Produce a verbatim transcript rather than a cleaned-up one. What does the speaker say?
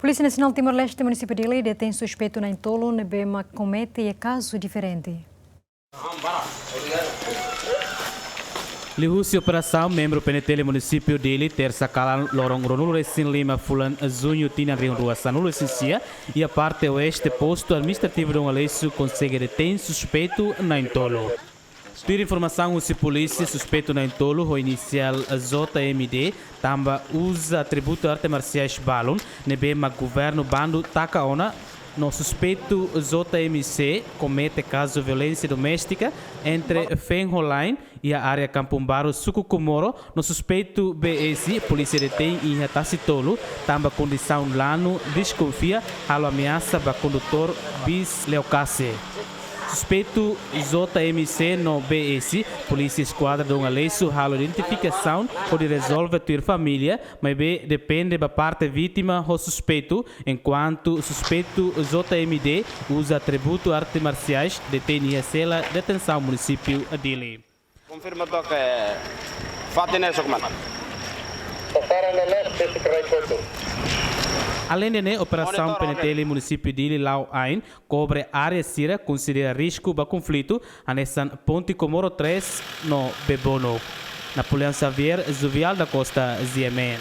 Polísia Nasionál Timor-Leste, Munisípiu Dili, detein suspeitu na'in-tolu ne'ebé mak komete iha kazu diferente. Liuhusi operasaun, membru P N T L Munisípiu Dili, tersa kalan, loron ruanulu-resin-lima fulan Juñu tinan rihun rua sanulu-resin-sia, iha parte oeste postu administrativu Dom Aleixo konsege detein suspeitu na'in-tolu. Tuir informasaun husi polísia, suspeitu na'in-tolu ho inisiál J M D, tanba uza atributu arte marsiais balun, ne'ebé mak governu bandu taka ona, no suspeitu J M C komete kazu violénsia doméstika entre feen ho la'en iha área Kampung Baru, suku Comoro, no suspeitu B S polísia detein iha Tasi Tolu, tanba kondisaun lanu deskonfia halo ameasa ba kondutór bis Leokase. Suspeitu J M C no B S, polísia eskuadra Dom Aleixo halo identifikasaun hodi rezolve tuir família, maibé depende ba parte vítima ho suspeitu, enkuantu suspeitu J M D uza atributu arte marsiais, detein iha sela detensaun Munisípiu Dili. Konfirma to'ok fatin ne'e, Sukman. Para na left, basic right photo. Aleinde ne'e, operasaun Monitor P N T L Munisípiu Dili la'o ain, kobre área sira konsidera risku ba konflitu, hanesan Ponte Comoro três no Bebono. Napoleão Xavier, Juvial da Costa, G M N.